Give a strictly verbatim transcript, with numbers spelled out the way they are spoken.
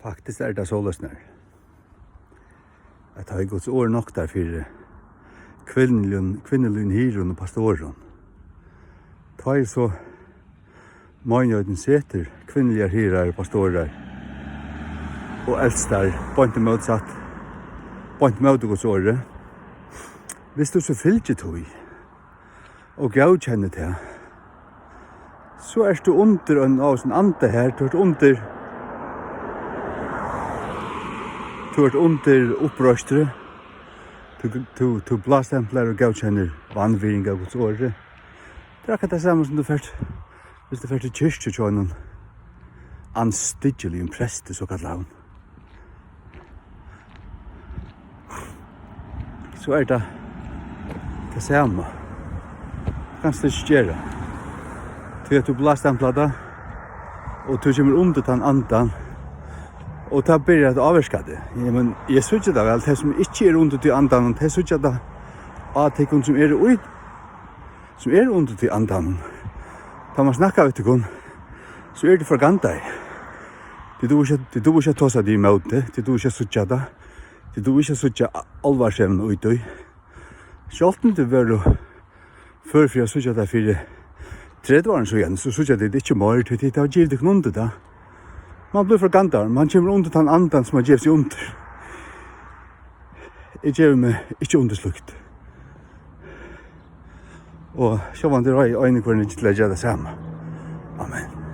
Faktiskt er tað soleiðis nær, at tá ið Guds orð noktar fyri kvinnuligum, kvinnuligum hirðum og pastorum, tá ið so meinigheiten setur kvinnuligar hirðar og pastorar og eldstar beint mótsatt, beint móti Guds orði. Viss tú so fylgir tí og góðkennir tað, so ert tú undir ein, á, ein anda her, tú ert undir, tú ert undir uppreistrið, tú, tú, tú blástemplar og góðkennir vanvirðing av Guds orði. Tað er akkurát tað sama sum tú fert, viss tú fert til kirkju hjá einum andstyggiligum presti, so kallaðum. So er tað tað sama. Kanst tú ikki gera. Tí at tú blástemplar tað, og tú kemur undir tann andan, og tað byrjar at ávirka teg. Eg, men, eg síggi tað væl, tey sum ikki eru undir tí andanum, tey síggja tað á tykkum sum eru í, sum eru undir tí andanum. Tá man snakkar við tykkum, so eru tit forgandaði. Tit duga ikki, tit duga ikki at tosa tað ímóti, tit duga ikki at síggja tað. Tit duga ikki at síggja álvarsemina í tí. Sjálvt um tit vóru før fyri at síggja tað fyri tretivu árum síðan, so síggja tit ikki meir, tí tit hava givið tykkum undir tað. Man blívur forgandaður, man kemur undir tann andan, sum man gevur seg undir. Eg gevi meg ikki undir slíkt. Og sjálvandi er ein, ein hvør er til at gera tað sama. Amen.